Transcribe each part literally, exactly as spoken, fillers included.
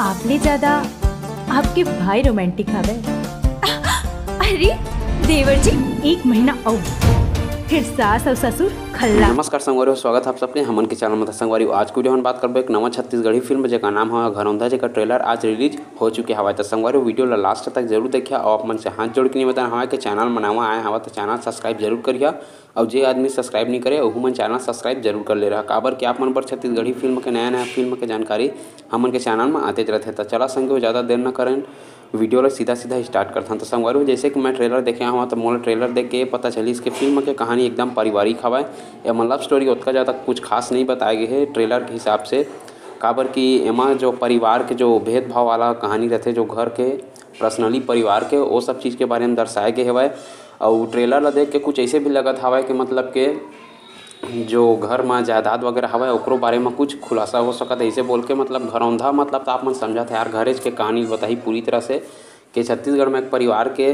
आप ले ज्यादा आपके भाई रोमांटिक हवे। अरे देवर जी, एक महीना अउ फिर सास अउ ससुर खल्ला। नमस्कार संगवारी हो, स्वागत है आप सबके हमन के चैनल में। तो संगवारी हो, आज के वीडियो में बात करबो एक नवा छत्तीसगढ़ी फिल्म, जेकर नाम है घरौंधा, जेकर ट्रेलर आज रिलीज हो चुके हवय। तो संगवारी हो, वीडियो ला लास्ट तक जरूर देखिया और आप मन से हाथ जोड़ के निवेदन हवय कि चैनल में नवा आए हवय तो चैनल सब्सक्राइब जरूर करिया। अउ जे आदमी सब्सक्राइब नहीं करे, ओहू मन चैनल सब्सक्राइब जरूर कर ले रहा, काबर कि आप मन बर छत्तीसगढ़ी फिल्म के नया नया फिल्म के जानकारी हमन के चैनल में आते रहथे। तो चला संगवारी हो, ज्यादा देर न करें, वीडियो ला सीधा सीधा स्टार्ट करथन। तो संगवारी हो, जैसे कि मैं ट्रेलर देखे हवं, तो मोला ट्रेलर देख के पता चलिस कि फिल्म के कहानी एकदम पारिवारिक हवय। एमा लव स्टोरी ओतका ज्यादा कुछ खास नहीं बताए गए हे ट्रेलर के हिसाब से, काबर कि एमा जो परिवार के जो भेदभाव वाला कहानी रहथे, जो घर के पर्सनली परिवार के, वो सब चीज के बारे में दर्शाए गए हवय। अउ ट्रेलर ला देख के कुछ ऐसे भी लगत हवय कि मतलब के जो घर म जायदाद वगैरह हवय, ओकरो बारे म कुछ खुलासा हो सकत है, ऐसे बोल के, मतलब, घरौंधा, मतलब, त आप मन समझत है यार, घरेज के कहानी बताही पूरी तरह से, कि छत्तीसगढ़ म एक परिवार के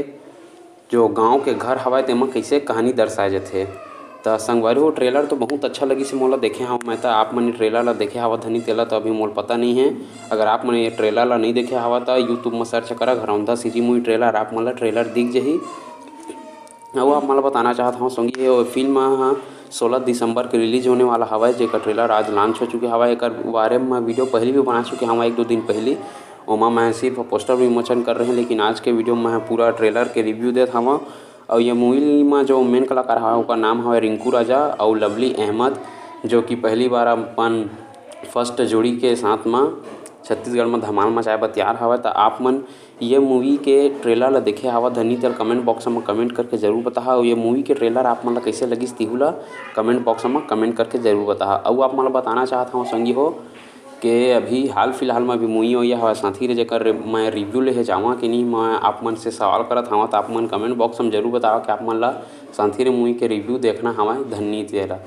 जो गांव के घर हवय, तेमा कैसे कहानी दर्शाए जथे। त संगवारी हो, ट्रेलर तो बहुत अच्छा लगिस हे मोला, देखे हव मैं, त आप मन ट्रेलर ला देखे हवा धनी तेला, तो अभी मोला पता नहीं है। अगर आप मन ये ट्रेलर ला नहीं देखे हवा, त YouTube म सर्च करा घरौंधा सीजी मूवी ट्रेलर, आप मन ला ट्रेलर दिख जही। अउ आप मन ल बताना चाहत हवं संगी, ये फिल्म ह सोलह दिसंबर के रिलीज होने वाला हवय, जेकर ट्रेलर आज लॉन्च हो चुके हवय। एकर बारे म वीडियो पहिली भी बना चुके हवं एक दो दिन पहिली, ओमा मैं सिर्फ पोस्टर विमोचन कर रहे, लेकिन आज के वीडियो म मैं पूरा ट्रेलर के रिव्यू देत हवं। अउ ये मूवी म जो मेन कलाकार हवय, ओकर नाम हवय रिंकू राजा अउ लवली अहमद, जो कि पहली बार अपन फर्स्ट जोड़ी के साथ म छत्तीसगढ़ म धमाल मचाए बर तैयार हवय। त आप मन ये मूवी के ट्रेलर ला देखे हवा धनी, तेला कमेंट बॉक्स म कमेंट करके जरूर बताहा। अउ ये मूवी के ट्रेलर आप मन ला कैसे लगिस, तिहू ला कमेंट बॉक्स म कमेंट करके जरूर बताहा। अउ आप मन ला बताना चाहत हवं संगी हो, के अभी हाल फिलहाल म अभी मूवी होइया हवय साथी रे, जेकर मैं रिव्यू लेहे जावां कि नहीं, मैं आप मन से सवाल करत हवं, त आप मन कमेंट बॉक्स म जरूर बतावा कि आप मन ला साथी रे मूवी के रिव्यू देखना हवय धनी तेला।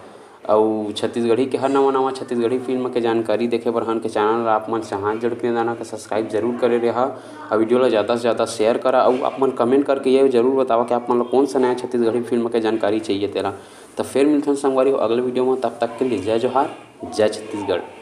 अउ छत्तीसगढ़ी के हर नवा नवा छत्तीसगढ़ी फिल्म के जानकारी देखे बर हन के चैनल ला आप मन से हाथ जोड़ के निवेदन हे कि सब्सक्राइब जरूर करे रहा। अउ वीडियो ला ज्यादा से ज्यादा शेयर करा। अउ आप मन कमेंट करके ये जरूर बतावा कि आप मन ला कौन सा नया छत्तीसगढ़ी फिल्म के जानकारी चाहिए तेला। त फिर मिलथन संगवारी हो अगले वीडियो में, तब तक के लिए जय जोहार, जय छत्तीसगढ़।